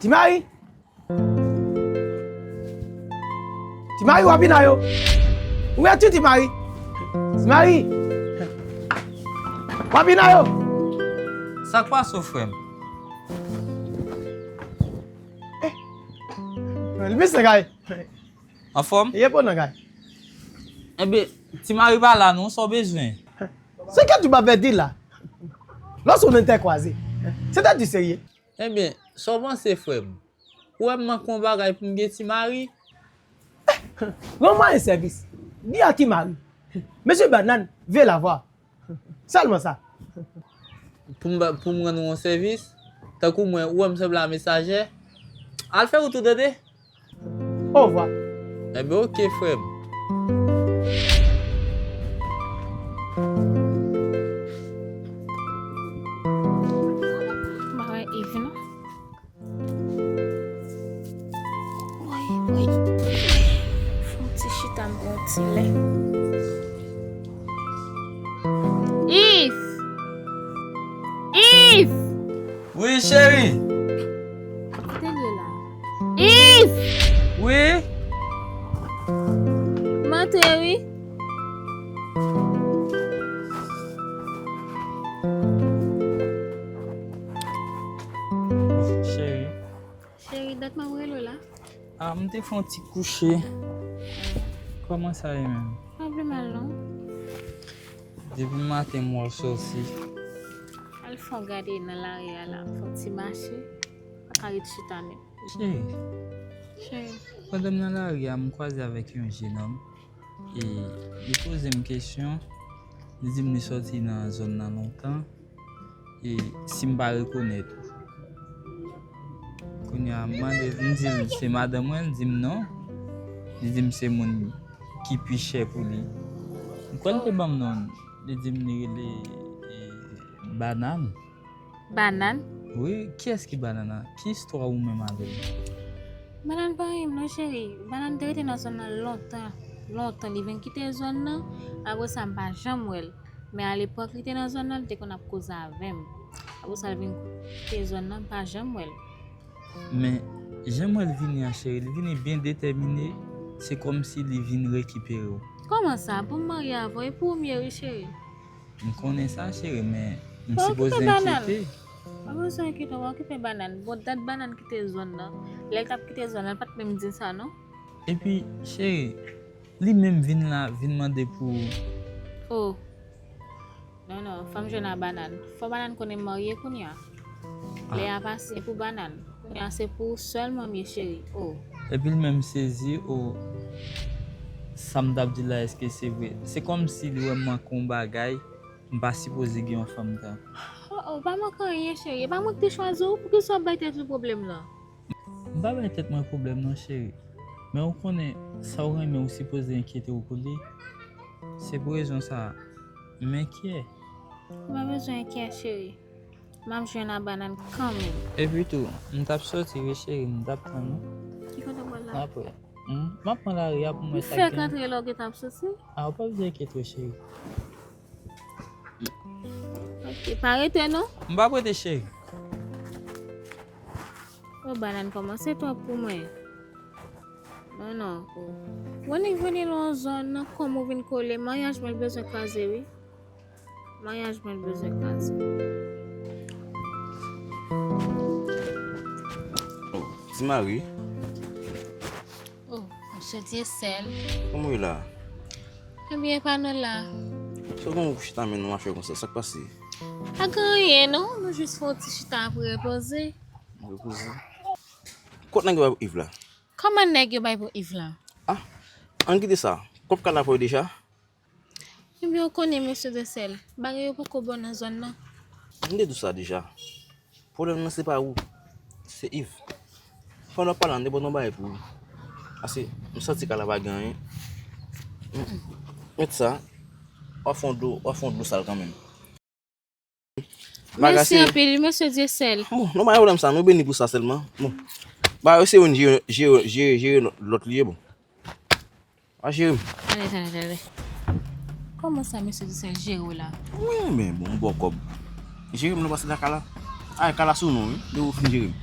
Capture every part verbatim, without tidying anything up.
Ti Mari! Ti Mari, w ap vin a yo! Ouvèti, Ti Mari! Ti Mari! W ap vin a yo! Sa k pase w, frè m? Eh! Mesye kay! Anfòm? Ye bon nan kay. Enben, Ti Mari pa la non, sa w bezwen? Se kè tou babè di la. Lòske w nan tè kwaze. Se ta di serye. Enben, sa w panse, frè m? Ou wè m manke yon bagay pou m gen Ti Mari? Rann mwen yon sèvis. Di a Ti Mari. Mesye Bannan ve la vwa. Sèlman sa. Pou m ba, pou m rann ou yon sèvis, tankou mwen, ou wè m sanble a mesajè. Al fè wout ou, tande? Ovwa. Enben, oke, frè m. M pa wè Eve non. Woy, woy. Fè yon ti chita, m pran yon ti lè. Eve! Eve! Wi, cheri. Kote l ye la? Eve! Wi? M antre, wi. Cheri. Cheri, dat m ap rele w la. Ah, m te fè yon ti kouche. Kòman sa ye menm? Pa pi mal non. Depi maten m wè w sòti. Al fè yon gade nan lari a la, m fè yon ti mache. Pa ka ret chita menm. Cheri. Cheri. Pandan m nan lari a, m kwaze avèk yon jenòm. E li poze m kesyon, li di m li sòti nan zòn nan lontan, e si m pa rekonèt ou. Kounye a, m mande, m di l se madanm mwen, li di m non. Li di m se moun ki pi chè pou li. M kwè l te ban m non, li di m li rele, e, Banàn. Banàn? Wi, kiyès ki Banàn la? Ki istwa ou menm avè l? Banàn pa anyen non, cheri. Banàn te rete nan zòn nan lontan, lontan. Li vin kite zòn nan, apre sa, m pa janm wè l. Men alepòk, li te nan zòn nan, li te konn ap koze avè m. Apre sa, li vin kite zòn nan, m pa janm wè l. Men, jan m wè l vini an, cheri, li vini byen detèmine, se kòmsi li vin rekipere w. Kòman sa? Pou m marye avè w, e pou ou m ye wi, cheri. M konnen sa, cheri, men m sipoze enkyete. Pa bezwen enkyete, w pa okipe Banàn. Bon, dat Banàn kite zòn nan. Lè l t ap kite zòn nan, l pa t menm di sa, non. Epi, cheri, li menm vin la, vin mande pou... Oh. Non, non, fò m jwenn a Banàn. Fò Banàn konnen m marye kounye a. Ah. Lè a pase pou Banàn. Kounye a se pou ou sèlman m ye, cheri. Oh. Epi l menm sezi, oh, sa m t ap di la, èske se vre? Se kòmsi li wè m manke yon bagay, m pa sipoze gen yon fanm tan. Oh, oh, pa manke anyen, cheri. E pa mwen ki te chwazi w, poukisa w ap bay tèt ou pwoblèm lan? M pa bay tèt mwen pwoblèm non, cheri. Men ou konnen, sa w renmen, ou sipoze enkyete w pou li. Se pou rezon sa a, m enkyè. Ou pa bezwen enkyè, cheri. M ap jwenn a Banàn kanmenm. Epi tou, m t ap sòti wi, cheri, m t ap tann ou. Ki kote w pral la? Apre. Hmm? M ap pran lari a pou m wè sa k gen. M fèk antre lè w gentan ap soti. Ah, ou pa bezwen enkyete w, cheri. Ok, pa rete non. M p ap rete, cheri. Oh, Banàn kòmanse twòp pou mwen. Non, non. Oh. Ou annik vini nan yon zòn nan, kòm ou vin kole, maryaj mwen bezwen kraze, wi. Maryaj mwen bezwen kraze. Oh, Ti Mari. Oh, mesye Dyesèl. Kòman w ye la? Ebyen, pa nou la. Sa w gen pou chita men nou mache konsa, sa k pase? Pa gen anyen non, nou jis fè yon ti chita apre repoze. Repoze? Kot nèg yo bay pou Iv la? Kòman nèg yo bay pou Iv la? Ah, ann kite sa. Kòb ka la pou yo deja? Ebyen, ou konnen, mesye Dyesèl, bagay yo poko bon nan zòn nan. M te di w sa deja. Pwoblèm nan se pa ou, se Iv. Pandan w ap pale a, m te pote yon bagay pou ou. Pase m santi kay la pa gen anyen. M, met sa, w ap fè yon dlo, w ap fè yon dlo sal kanmenm. Bagay se... Mèsi anpil, mesye Dyesèl. Bon, non, pa gen pwoblèm sa, nou beni pou sa sèlman. Bon. Bagay se youn jere, jere, jere, jere lòt li ye, bon. Pa jere m. Tande, tande, tande. Kòman sa, mesye Dyesèl jere w la? Wi, men bon, m ba w kòb. Jere m nan pase lakay la. Ay, kay la sou non, wi. Depi w fin jere m.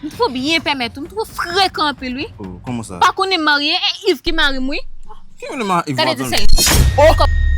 M twò byen pèmèt ou, m twò frekan anpil wi. Oh, kòman sa? Pa konnen m marye, e Yves ki mari m wi. Ki moun ma Yves Gade ti Martin? Sèl. Oh!